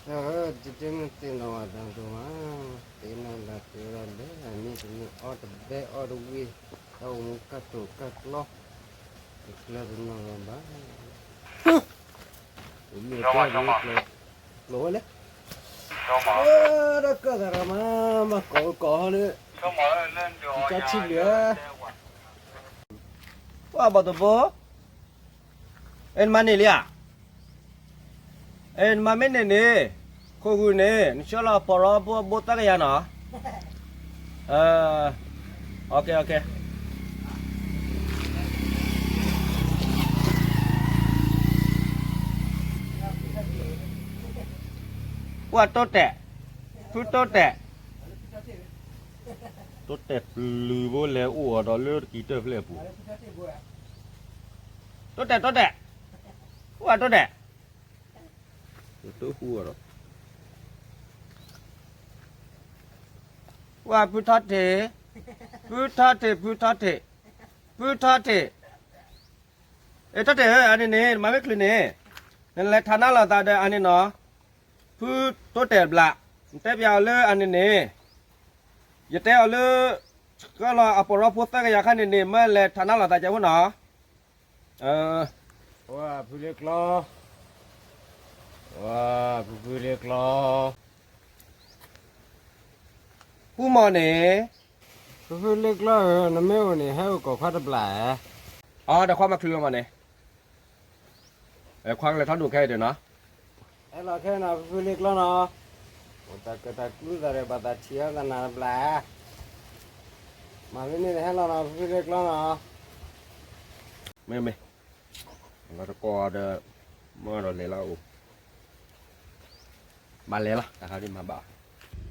တၢ်ဧၢ, ဒ့မုၣ်သ့ၣ်နီၣ်ဝဲတၢ်ဒိၣ်မး, သ့ၣ်နီၣ်လၢသ့ၣ်ဝဲဒၣ်လၢအမ့ၢ်တမ့ၢ်အီၣ်တဘဲအီၣ်တဝံၤ, တၢ်အိၣ်မူကၢ်တိာ်ကၢ်ကျီ, တကျၢတနီၣ်လီၤဘၣ်. ကျိၤဝဲလဲၣ်, တၢ်ကၢ်သးရၣ်မး, မၤကိးကိးဟီလၢ ကၢ်ထံဘျုး, ပှၤဘီၣ်သဘိ, အဲ နမၤန့ၢ်လံဧါ, အဲ နမၤမ့ၢ်န့ၢ်န့ၣ်, ခိၣ်ဂုၢ်န့ၣ် နဆှၢလီၤပီၢ်ရီဘိဘိသၢကယၤနီၤ, အ OK OK. ပှၤတိတဲာ်, ဖုတိတဲာ်, တိတဲာ်ပျုၤဘိလဲၤအိၣ်အီၤဒီးလၢတကံၤတၢၢ်ဖျဲၣ်အပူၤ, တိတဲာ်တိတဲာ်, ပှၤတိတဲာ်, တအိၣ်ဃူအီၤဒီး ပှၤဖုထီၣ်ထံး, ဖုထီၣ်ထံး, ဖုထီၣ်ထံး, ဖုထီၣ်ထံး, အဲ ထီၣ်ထံးဧၢ, အန့ၣ်န့ၣ် နမၤမ့ၢ်ချုးန့ၣ်, နလဲၤထးနါလိာ်သးဒီးအန့ၣ်နီၤ, ဖုတိတဲာ်ဘျး, နတဲပျးအီၤလၢအန့ၣ်န့ၣ်, ယတဲအီၤလၢ ဆှၢလီၤအပီၢ်ရီဖိသၢကယၤခါန့ၣ်န့ၣ် မၢလဲၤထးနါလိာ်သးကဲဖိနီၤ, ဝဲဖုလ့ကျီ, ဝဲဖုဖုလ့ကျီ ဖုမီၢ်န့ၣ်, ဖုဖုလ့ကျီဧၢ, နမ့ၢ်အိၣ်န့ၣ် ဟဲအိၣ်ကိးခွါတဘျးဧါ, အ ဒီးခွါမၤချုးမီၢ်န့ၣ်, ခွါကလဲၤထီၣ်ဒိၣ်ခဲအံၤဒီးနီၤ, ဟဲလီၤခဲနီၤ ဖုဖုလ့ကျီနီၤ, အိၣ်တၢ်ကၢၢ်တၢ်ကျူသးဒီး ဘၣ်သးထံၣ်အီၣ်သးနၤတဘျး, မၤမ့ၢ်န့ၣ်ဟဲလီၤနီၤ ဖုဖုလ့ကျီနီၤ, မ့ၢ်မ့ၢ်, လီၤတကိးဒီး, မ့ၢ်ဒီးလဲၤလၢအအိၣ် မၤလဲၤလီၤ တၢ်ခါဒ်မၤဘၣ် မ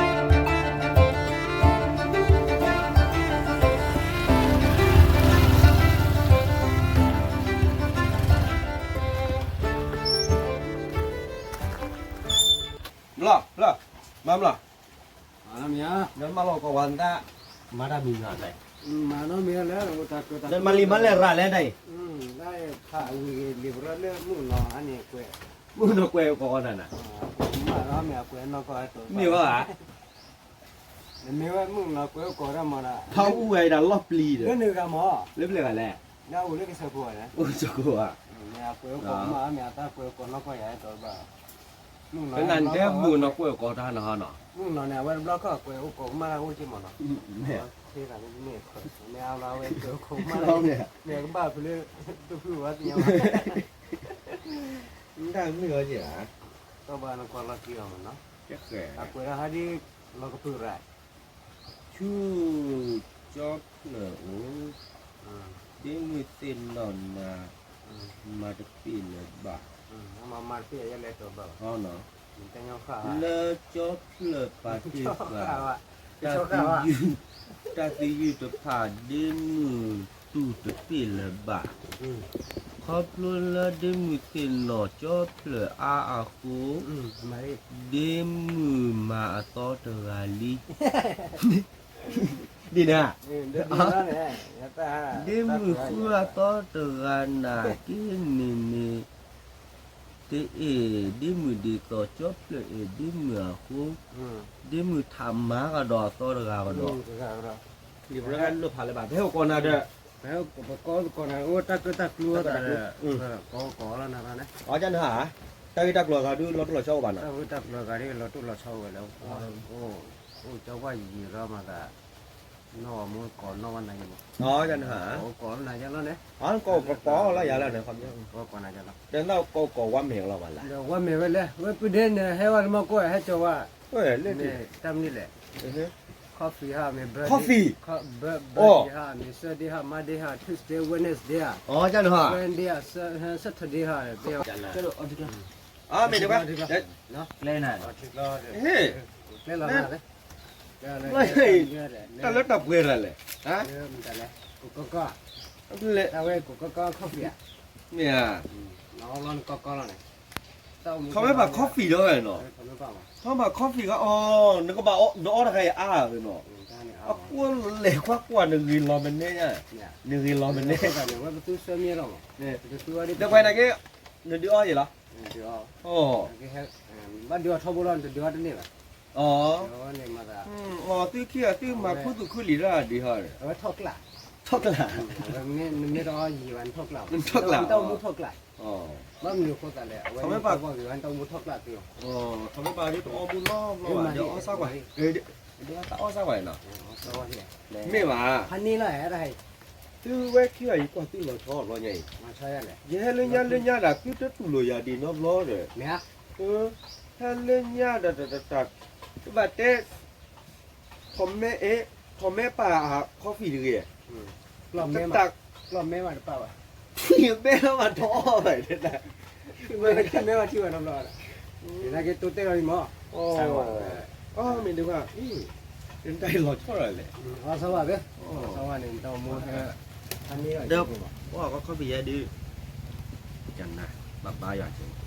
လီၤ, မၤမလီၤ, မၤလီၤကီးဝဲဒၣ်, မၤတၢ်မံၤမၤလဲၣ်, မၤလံမၤလဲၣ်ရၤလဲၣ်တၢ်အံၤ, မုၢ်နီၢ်ကွဲးကီးနၤနၤ, မ့ၢ်ဝဲဧါ, ဖးအူဝဲဒၣ်လီၢ်ပျံၤဒီး, လၢပျဲၢ်ဂၤလဲၣ်, အိၣ်ကၠိကိးဧါ, ပနၢ်တဲမုၢ်နီၢ်ကွဲးကီးတၢ်နဟါနီၤ, မ့ၢ်, မ့ၢ်ကဘၣ်ဖဲလၢတဖုဝဲသ့ၣ်ညါဘၣ်, တၢ်မုၢ်ဂီၢ်က့ၤဧါ, အကွဲးဒၣ်ဟးဒ်လီၤကပၢၢ်ရၣ် ဆူကၠီဖျၢၣ်အိၣ်, ဒ့မုၢ်သ့ၣ်နီၣ်နၤ, မၤတပ့ၢ်လၢၤဘၣ်, လၢကၠီဖျၢၣ်ပာ်တ့ၢ်ဃာ်, တၢ်သယုၢ်တဖၣ် ဒ့မုၢ်တူၢ်တပ့ၢ်လၢၤဘၣ်, ခီဖျိလၢဒ့မုၢ်သ့ၣ်နီၣ်ကၠီဖျၢၣ်အါအဃိ, ဒ့မုၢ်မၤအသီတဂၤလံ ဒ်န့ၣ်, ဒ့မုၢ်ဃုအသီတဂၤနာ်က့န့ၣ်န့ၣ်, တအ့ၣ်ဒ့မုၢ်ဒ်သိးကၠီဖျၢၣ်အ့ၣ်ဒ့မုၢ်အဃိ, ဒ့မုၢ်ထးမၤကဒီးအသီတဂၤကဒီး, လံာ်ပရၢကလိၣ်ဖးလၢၤဘၣ် ပဟဲအိၣ်ကိးနၤဒီး, ပကိးကိးနၤအိၣ်တၢ်ကၢၣ်တၢ်ကျူသးဒီး, ကိးကိးလီၤနၤ, အန့ၣ်ဟါ, တၢ်ဂ့ၢ်တၢ်ကျိၤသးဒုးလီၤတိၢ်လီၤဆီအိၣ်ဘၣ်နီၤ, တၢ်ဂ့ၢ်တၢ်ကျိၤသးဒုးလီၤတိၢ်လီၤဆီအိၣ်ဝဲလၢ, အိၣ်ကၠီကွၢ်ယံာ်လီၤမၤသး, နီၢ်အမိၢ်ကိးနီၢ်ဝဲနၤယမး, ကိးကိးနၤယလီၤန့ၣ်, ကိးကိးလီၤယၤလီၤန့ၣ်, ကိးကိးနၤယလီၤ, ဒီးကိးကိးဝါမဲာ်လီၤဘၣ်လၢ, ဝါမဲာ်ဝဲလဲၣ် ဝဲပုၢ်ဒ့န့ၣ် ဟဲဝဲတမီၢ်ကိးဟဲကၠီၤဝဲ, တၢ်မနုၤလဲၣ်, coffee ဟါမ့ၢ် birthday, birthday ဟါမ့ၢ် Sunday ဟါ Monday ဟါ Tuesday Wednesday ဟါ Friday ဟါ Saturday ဟါ, မ့ၢ်တဘၣ်, ကျဲနၤ, ကျဲလီၤနၤလဲၣ်, တၢ်လၢတၢ်ပှဲၤတၢ်လဲၣ်, တၢ်လၢတၢ်ပှဲၤတၢ်လဲၣ်, မ့ၢ်ဧါ, ခီမ့ၢ်ဘၣ် coffee ဒီးဝဲနီၤ, ခီမ့ၢ်ဘၣ် coffee ကီးအီၤ, နကအီၣ်တခါအံၤအါဝဲနီၤ, အကွၢ်လဲၤကွၢ်ကွၢ် နဂ့ၤလီၤမနုၤညါ, နဂ့ၤလီၤမနုၤ, ဒီးပှဲၤနာ်က့, နဒုးအီၣ်ယံၤလီၤ ဒုးအီၣ်, ဘၣ်ဒုးအီၣ်ထီဘိလီၤ တဒုးအီၣ်တန့ၢ်ဘၣ်, အီၣ်, အီၣ်သုခံဂၤသုမၤခူသူၣ်ခူလံာ်တၢ်ဒုးဟီဒီး, ထီၣ်ကျၢ်, ထီၣ်ကျၢ်, နမ့ၢ်တအီၣ်ယံာ်ဘၣ်နထီၣ်ကျၢ်, ထီၣ်ကျၢ်, နတၢ်အိၣ်မူထီၣ်ကျၢ်, ဘၣ်မနုၤအဃိသတးလဲၣ် အဝဲပှၤဂ့ၤဝဲနတၢ်အိၣ်မူထီၣ်ကျၢ်သု, ထီၣ်မ့ၢ်ပာ်ဒုးတအီၣ်မူလီၤဘျီဘၣ် ဒီးအီၣ်ဆၣ်ကွၢ်, ဒီးတၢ်အီၣ်ဆၣ်ကွၢ်နီၤ, မ့ၢ်ဘၣ်, ဖးန့ၢ်လီၤ, သုဝဲခံဂၤအံၤကွၢ်သုလီၤဆီဘျီညါအံၤ, ယဟဲလၢညါလၢညါဒၣ်သုတတူၢ်လိာ်ယၤဒံးနီတဘျီဒီး, ဟဲလၢညါဒီးတတၢ်, တဘၣ်တဲ, ထီၣ်မဲ, ထီၣ်မဲပာ် coffee တဂ့ၤ, ကျီၢ်မဲ, မဲဘၣ်တပာ်ဘၣ်, မဲလီၤဘၣ်ထီၣ်ဘၣ်, မဲဘၣ်ထံၣ်ဘၣ်နီတဘျီ, နာ်က့တိတဲလီၤလံမး, မ့ၢ်ဒုးဘၣ်, တၢ်လီၤဆီလီၤလဲၣ်, အီၣ်ဆၣ်ဝါသ့, အီၣ်ဆၣ်ဝါန့ၣ် တၢ်အိၣ်မူ, ဒီးပှၤ coffee ယဲဒုး, ကနၤ, ဘၣ်ဘါယွၤက့ၤ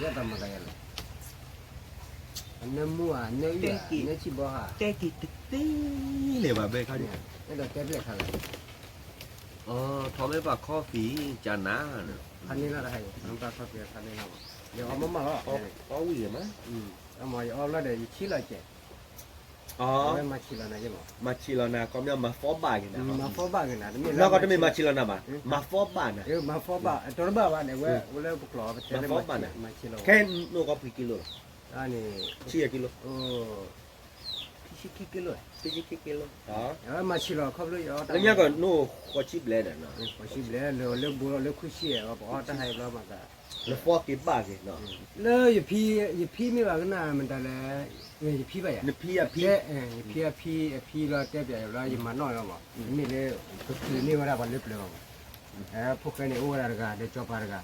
ယတၢ်မၤသးယၤလဲၣ်, အနၢမူဧါ နၢအံၤဧါ နၢဆံၣ်ဘီဧါ, တဲက့ၤတသ့လၢၤဘၣ်ဘဲခါဒံး, အဲၣ်ဒိးတဲပျဲၢ်ခါလဲၣ်, ထီၣ်မ့ၢ်ပာ် coffee ကနၤ, ဖးန့ၢ်လီၤတဟါအံၤ ဖးန့ၢ်လီၤ, ယအီၣ်မးမးလီၤ, အီၣ်ဝံၤမး, အမ့ၢ်ယအီၣ်လီၤဒီး ယဆံးလီၤကဲး, မၤဆံးလီၤနၤ, မၤဆံးလီၤနၤ ကီမ့ၢ်မၤသီဘၣ်က့ၤနၤ, မၤသီဘၣ်က့ၤနၤ, တမ့ၢ်လၢကီတမ့ၢ်မၤဆံးလီၤနၤဘၣ်, မၤသီဘၣ်နၤ, မၤသီဘၣ် တတဘၣ်ဘၣ်န့ၣ် ဝဲအိၣ်လၢပကျိာ် ပတဲလၢမၤသီဘၣ်နၤ, ခဲနအိၣ်ကီဖှံကံလိလီၤ, ခံကံလိ, ခံဆံခံကံလိ, ခံဆံခံကံလိ, မၤဆံးလီၤခီဖျိယအီၣ်တၢ်, လၢညါကီၢ်နအိၣ်ဃိးဆံဘျဲၣ်ဒီး, ဃိးဆံဘျဲၣ် လၢလၢဘူးလီၤလၢခွံဆံ, ပအီၣ်တၢ်ဟဲဘျီမၤသး, နသီက့ၤဘၣ်က့ၤ, လၢယဖံ, ယဖံမ့ၢ်ဘၣ်ကနၣ်မတၤလဲၣ်, ယဖံဘၣ်ယၤ, နဖံအဖံ, ယဖံအဖံ, ယဖံလီၤတဲပျးယၤဘျီ ယမၤနီၣ်လီၤမး, မ့ၢ်လၢ, ကချုးန့ၢ်ဝဲဒၣ်ပှၤလၢပျၢၤမး, ဖိၣ်ဃဲန့ၣ်အိၣ်ဝဲဒၣ်တဂၤဒီးစီၤပၤတဂၤ,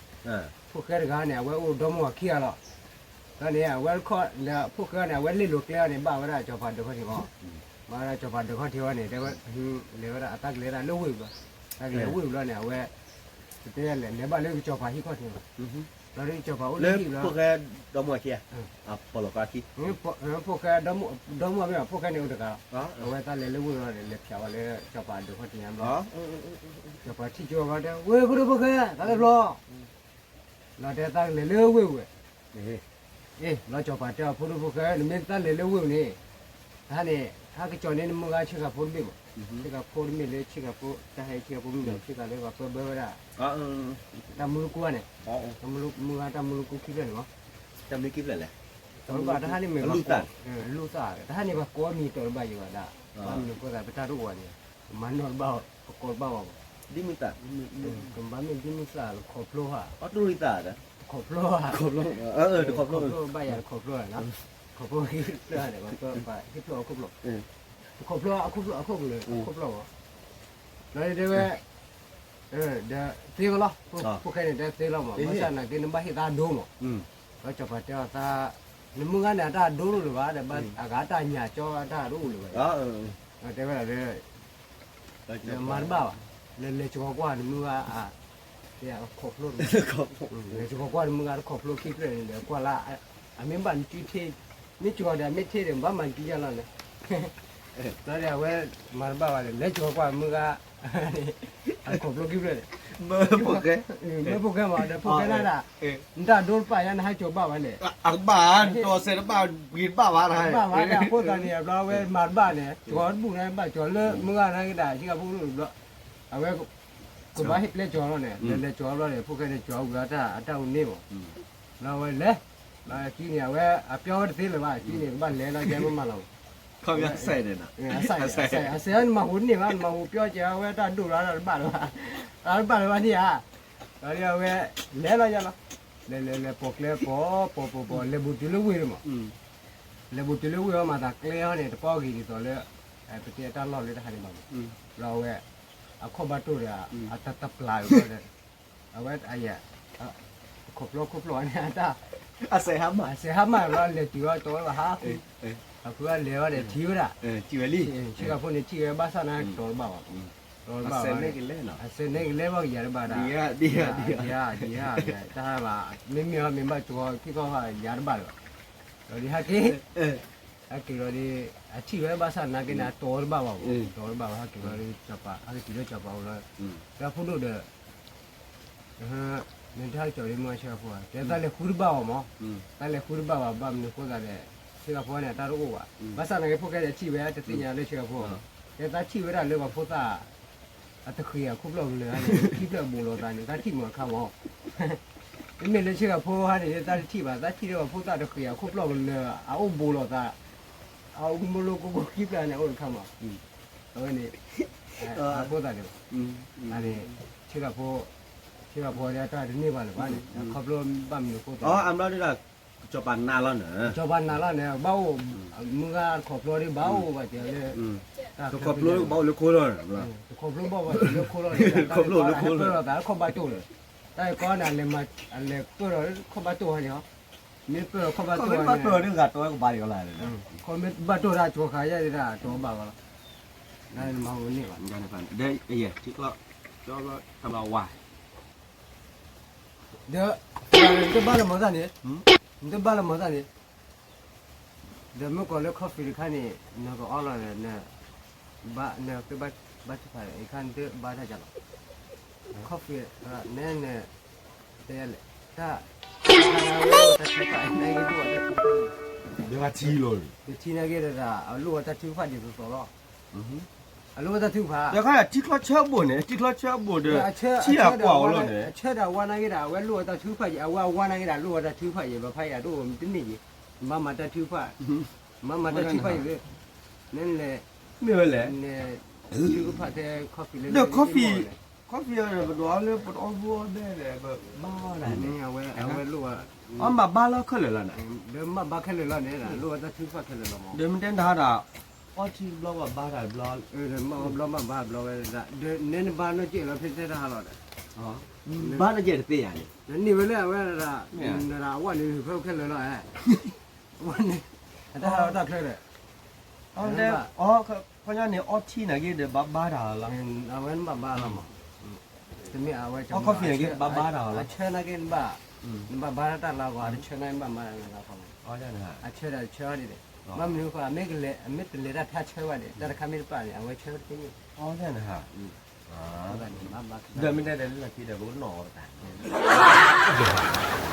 ဖိၣ်ဃဲတဂၤန့ၣ် အဝဲအိၣ်ဒီမါဝၤခံဂၤလီၤ, ဒီးန့ၣ် အဝဲ, ဖိၣ်ဃဲန့ၣ် အဝဲလ့ၣ်လိာ်ကျဲအီၤန့ၣ် ဘၣ်ဝဲဒၣ်စီၤပၤဒုးခီၣ်ထံးမး, ဘၣ်ဝဲဒၣ်စီၤပၤဒုးခီၣ်ထံးဝဲန့ၣ် တဲဝဲ, လဲၤဝဲဒၣ်အတၢ်ကလဲၤဒၣ်လၢဝ့ၢ်ဘျီ, တၢ်ကလဲၤဝ့ၢ်ဘျီန့ၣ် အဝဲ, ပတဲလဲၤလဲၤဘၣ်လၢစီၤပၤဟံၣ်ခီၣ်ထံးမး, လီၤဒ်စီၤပၤအိၣ်လၢဟံၣ်ဘျီ, ဖိၣ်ဃဲဒီမါဝၤခံဂၤ, အပီၢ်လီၤကါခံ, ဖိၣ်ဃဲ, ဒီမါဝၤမ့ၢ်ဘၣ် ဖိၣ်ဃဲန့ၣ်အိၣ်တဂၤလီၤ, အဝဲတၢ်လဲၤလၢဝ့ၢ်ဘျီန့ၣ် လဲၤဖျါဝဲလၢစီၤပၤဒုးခီၣ်ထံးညါဘျီ, စီၤပၤထံၣ်ကၠိဝဲတဲ ဝ့ၢ်ဖိဒိၣ်ဖိၣ်ဃဲ သးလဲၤဖျီ လီၤတဲတၢ်ကလဲၤလၢဝ့ၢ်ဝဲ, အ့ၣ် လီၤစီၤပၤတဲအီၤ ဖိဒိၣ်ဖိၣ်ဃဲ နမ့ၢ်တၢ်လဲၤလၢဝ့ၢ်န့ၣ်, တဟါန့ၣ်, ဟဲကစီၤန့ၢ်နမုၢ်ဂၤဆ့ကၤဖိတဘ့ၣ်မး, ဆ့ကၤဖိတမ့ၢ်လၢဆ့ကၤဖိ, တၢ်ဟဲဆ့ကၤဖိမ့ၢ်ဆ့ကၤလၢပှၤပၢဘၢဝဲဒၣ်, တၢ်မူလၢကူန့ၣ်, တၢ်မူလၢ, မုၢ်ဂၤတၢ်မူလၢကူခံဖျၢၣ်န့ၣ်မး, တၢ်မူခံဖျၢၣ်လဲၣ်, တၢ်မူတၢ်တဟါန့ၣ်မ့ၢ်, လူၢ်သၣ်, တဟါန့ၣ်ပှၤကိးမံၤတီၤတဘၣ်ယံၤဘၣ်ဒၣ်, ဘၣ်မနုၤဃိသး ပတၢ်တအိၣ်ဘၣ်န့ၣ်, ပမၤနီၣ်တဘၣ်, ပကိးတဘၣ်ဘၣ်မး, ဒ်မုၢ်သၣ်, ကဘၣ်မ့ၢ်ဒ်မုၢ်သၣ် တခီဖျိဧါ, တခီဖျိဧါ, တခီဖျိဘၣ်ယၤတခီဖျိဧါ, တခီဖျိဟံၣ်ဖျၢၣ်န့ၣ်, ဟံၣ်ဖျၢၣ်အခိၣ်ဖျိ, တခီဖျိအခိၣ်ဖျိ, တခီဖျိအခိၣ်ဖျိ, လီၤတဲဝဲ, ဒီးသ့ဝဲလီၤ, ဖိၣ်ဃဲန့ၣ်တဲသ့လီၤမး, ဘၣ်ဆၣ်နာ်က့နဘၣ်ဟ့ၣ်သးဒိမး, လီၤစီၤပၤတဲအီၤသး, နမုၢ်ဂၤန့ၣ် အတၢ်ဒိတအိၣ်လၢၤဘၣ်, ဒီးအဂၤတၢ်ညၣ်ကၠီအတၢ်ဒိအိၣ်လၢၤဘၣ်, တဲဝဲဒၣ်လၢ မၤတဘၣ်ဘၣ်, လဲၤလဲၤကီၤကွၢ်နမုၢ်ဂၤ, တခီဖျိ, လဲၤကီၤကွၢ်နမုၢ်ဂၤတခီဖျိခံဖျၢၣ်န့ၣ်ဒီး ကွၢ်လၢ, အမ့ၢ်ဘၣ်နကံထ့, မ့ၢ်ကီၤဒီးမ့ၢ်ထ့ဒီး ဘၣ်မၤကံယါလီၤလဲၣ်, လီၤဒီးအဝဲ, မၤတဘၣ်ဘၣ်ဒီး လဲၤကီၤကွၢ်မုၢ်ဂၤ, တခီဖျိခံဖျၢၣ်န့ၣ်, မ့ၢ်ဖိၣ်ဃဲမး ဒီးဖိၣ်ဃဲဒၣ်, နတၢ်ဒိတပာ်ညါ နဟဲကီၤဘၣ်ဝဲလဲၣ်, အကဘၣ်, ဒီးစဲးတဘၣ်, ဘှံးတဘၣ်ဘၣ်, ဘၣ်ဘၣ်ဒီးအဃိသတးန့ၣ် အဘျီအဝဲမၤတဘၣ်န့ၣ် ကီၤတဘူၣ်န့ၣ် ဘၣ်ကီၤလၢမုၢ်ဂၤနာ်က့ဒၣ် ဆ့ကၤဖိတဘျီ, အဝဲ, ကဘၣ်ဟ့ၣ်ပျဲကီၤလီၤန့ၣ် လဲၤလဲၤကီၤဘျီန့ၣ် ဖိၣ်ဃဲန့ၣ်ကီၤဝံၤအတၢ်, အတၢ်အိၣ်န့ၢ်မး, လီၤဝဲလဲၤ, လီၤခံန့ၣ် အဝဲ, အပျီဝဲတသ့လၢၤဘၣ် ခံန့ၣ် ကဘၣ်လဲၤလီၤကဲမးလီၤ, အစဲး, အစဲးနမၤဟူးန့ၢ်ဘၣ် နမၤဟူးပျီကဲဝဲတၢ်ဒိၣ်လီၤတၢ်တဘၣ်လၢၤဘၣ်, တၢ်တဘၣ်လၢၤဘၣ်န့ၣ်ဧါ, လီၤဒီးအဝဲ, လဲၤလီၤယါလီၤ, လဲၤလဲၤလဲၤပိာ်ကျဲပိာ်ပိာ်ပိာ်ပိာ် လဲၤဘူးတုၤလၢဝ့ၢ်န့ၣ်မး, လဲၤဘူးတုၤလၢဝ့ၢ်အီၤမၤသးကျဲအီၤန့ၣ် တပီၢ်ဂ့ၤဒ်သိးလၢ, ပတဲအတၢ်လီၢ်လၢတဟါန့ၣ်ဘၣ်မး, လီၤအဝဲ, အခီၣ်ဘၣ်တိၢ်ဒီး, အတၢ်တပျၢ်ဝဲဒီး, အဝဲ, အခီၣ်ဖျိခိၣ်ဖျိန့ၣ် အတၢ်, အစဲးဟါမၢ်, အစဲးဟါမၢ်လီၤ လဲၤတုၤအီၤတီဝဲဘၣ်ဟါ, အဃုအလဲၤအီၤဒီးထံၣ်ဝဲဒၣ်, ဆ့ကၤဖိန့ၣ် ထံၣ်ဝဲဘၣ်ဆၣ်နာ်ကတီၤတဘၣ်ဘၣ်, အစဲးနဲကလဲဘၣ်ကယၤတဘၣ်ဒၣ်, ဒ်ဧါ, တၢ်ဟါဘၣ်, မ့မ့ၢ်အီၤမ့ၢ်ဘၣ်ကီၤခံခီယၤတဘၣ်လၢၤဘၣ်, ဒီးဟဲက့ၤ, ဟဲက့ၤလီၤဒီး အထံၣ်ဝဲဘၣ်ဆၣ်နာ်က့န့ၣ် အတီတဘၣ်ဘၣ်, တီတဘၣ်ဘၣ် ဟဲက့ၤလီၤဒီး ဟဲက့ၤလၢစီၤပၤအိၣ်လီၤ, ဒီးဖိဒိၣ်ဒီး နတဟဲက့ၤလၢမုၢ်ဆ့ကၤဖိဧါ, တဲသးလဲၤဃုတဘၣ်ဘၣ်မး, သးလဲၤဃုတဘၣ်ဘၣ် ဘၣ်မနုၤဃိသးဒီး ဆ့ကၤဖိန့ၣ် အတၢ်တအိၣ်ဘၣ်, ဘၣ်ဆၣ်နာ်က့ဖိခဲဒီးထံၣ်ဝဲ တသ့ၣ်ညါလၢဆ့ကၤဖိ, တဲသးထံၣ်ဝဲဒၣ်လၢပှၤဖိသၣ် အတဃံးအခိၣ်ပျီၢ်ကလၢာ်န့ၣ် ခံဖျၢၣ်အဘူးလိာ်သးန့ၣ် တၢ်ထံၣ်မ့ၢ်အခါမး, မ့မ့ၢ်လၢဆ့ကၤဖိဟါန့ၣ် တၢ်တထံၣ်ဘၣ်, တၢ်ထံၣ်လၢပှၤဖိသၣ်တဃံးအခိၣ်ပျီၢ်ကလၢာ် အအိၣ်ဘူးလိာ်သး, အအိၣ်မူလိကိကိခံဖျၢၣ်န့ၣ် အိၣ်အခါမး, အဝဲန့ၣ် အဖိသၣ်န့ၣ်ဘၣ်, န့ၣ် ဆ့ကၤဖိ, ဆ့ကၤဖိဒီးတၢ်တန့ၢ်ဘၣ်လၢၤဘၣ်န့ၣ် ခီဖျိဘၣ်မနုၤဃိသး, စီၤပၤနာ်လီၤန့ၣ်, စီၤပၤနာ်လီၤန့ၣ် ဘၣ်အိၣ်, မုၢ်ဂၤတခီဖျိဒီး ဘၣ်အိၣ်ဘၣ်တဲလၢ တခီဖျိဘၣ်အိၣ်လၢခိလီၤ, တခီဖျိဘၣ်အိၣ်လၢခိလီၤန့ၣ် တခီဖျိဘၣ်အိၣ်လၢခိလီၤ ပၢၢ်လီၤသးလၢခီၣ်ဘၣ်တိၢ်လၢ, တၢ်အံၤကီန့ၣ် အလဲၤပၢၢ်လီၤလၢခီၣ်ဘၣ်တိၢ်ဟါန့ၣ်, မ့ၢ်ပၢၢ်လီၤခီၣ်ဘၣ်တိၢ်, ခီၣ်ဘၣ်တိၢ်တဂၤတီဝဲကဘၣ်လီၤ, ခီၣ်ဘၣ်တိၢ်တၢ်ကၠီၤခါယဲၢ်ဒၣ်တီဘၣ်လီၤ, နမၤဝဲန့ၣ်ဘၣ်, ဒီးယဲၢ်ထံကျီ, ဝါ ဒီး နတဘၣ်လၢမၤသၣ်န့ၣ်, နတဘၣ်လၢမၤသၣ်န့ၣ်, ဒီးမ့ၢ်ကိးလၢ coffee တခါန့ၣ် နကအီလီၤဒီး နကဘၣ်ထုကဖၣ် အခါနတဘၣ်တၢ်ကလီၤ, coffee နဲန့ၣ် တလဲၣ်, တၢ် ဒီးထံလီၤ, ဒီးထံနာ်က့ဒီး အလိၣ်ဝဲတၢ်ထုကဖၣ်ဒ်သိးသိးလီၤ, အလိၣ်ဝဲတၢ်ထုကဖၣ်, ဒီးခါထံချီဆၢဘိၣ်န့ၣ် ထံချီဆၢဘိၣ်ဒီး ထံအကွၢ်အီၤလီၤန့ၣ် အဆၢဒီးအဝါနာ်က့ဒီး အဝဲလိၣ်ဝဲတၢ်ထုကဖၣ်က့ၤ အဝဲအဝါနာ်က့ဒီး လိၣ်ဝဲတၢ်ထုကဖၣ်က့ၤ ဘၣ်ဖးယံၤအဒိၣ်တန့ၢ်က့ၤ, မၤမၤတၢ်ထုကဖၣ်, မၤမၤတၢ်ထုကဖၣ်က့ၤ, နလဲၤ, မ့ၢ်ဝဲလဲၣ်, န ထုကဖၣ်ထဲ coffee လၢ ဒီး coffee, coffee ပဒိးအီလၢပတအီဘိအီဘဲဒီး ပဘါအီဒၣ်န့ၣ်, အဝဲလိၣ်ဝဲ, အီမၤဘါလၢခဲလၢာ်လီၤန့ၣ်, ဒီးမၤဘါခဲလၢာ်လီၤန့ၣ် လိၣ်ဝဲတၢ်ထုကဖၣ်ခဲလၢာ်လီၤမး, ဒီးမ့ၢ်တဲတၢ်ဟါဒီး အီထံတဘျီဘၣ်ဘါတၢ်တဘျီ, မၤဘျီမၤဘါဘျီဝဲဒၣ်, ဒီးနဲနဘါနီၢ်က့ၣ်လီၤဖဲတဲတၢ်ဟါလီၤဒီး, ဘါနီၢ်က့ၣ်တသ့ယၤန့ၣ်, ဒီးန့ၢ်ဝဲလၢအဝဲဒၣ်, နဒၣ်အဝဲန့ၣ် ဖဲခဲလၢာ်လီၤ, အဝဲန့ၣ်, အတၢ်ဟါလီၤတၢ်ချၢဒီး, အီတဲ, အီ, ခီညါန့ၣ် အီထံနာ်က့ဒီး ဘၣ်ဘါတၢ်လီၤ, အဝဲနဘၣ်ဘါလီၤမး, တမ့ၢ်အဝဲ, အီ coffee နာ်က့ ဘၣ်ဘါတၢ်လီၤ, အဆၢနာ်က့နဘၣ်, နဘၣ်ဘါတၢ်လီၤဂီၤ အတဆၢနာ်က့နဘၣ်မၤတၢ်လီၤဂီၤ, အဆၢဒီးဆၢဒ်န့ၣ်, ဘၣ်မနုၤဃိ အမ့ၢ်တလဲၤတၢ်ဖျါဆၢဘၣ်န့ၣ် တၢ်တခါမ့ၢ်တပာ်န့ၣ် အဝဲဆၢတသ့န့ၣ်, အီန့ၣ်, ဒီးမ့ၢ်တဲဒီးလၢလီၢ်ခံဒီး ပကနီၣ်အီၤတၢ်န့ၣ်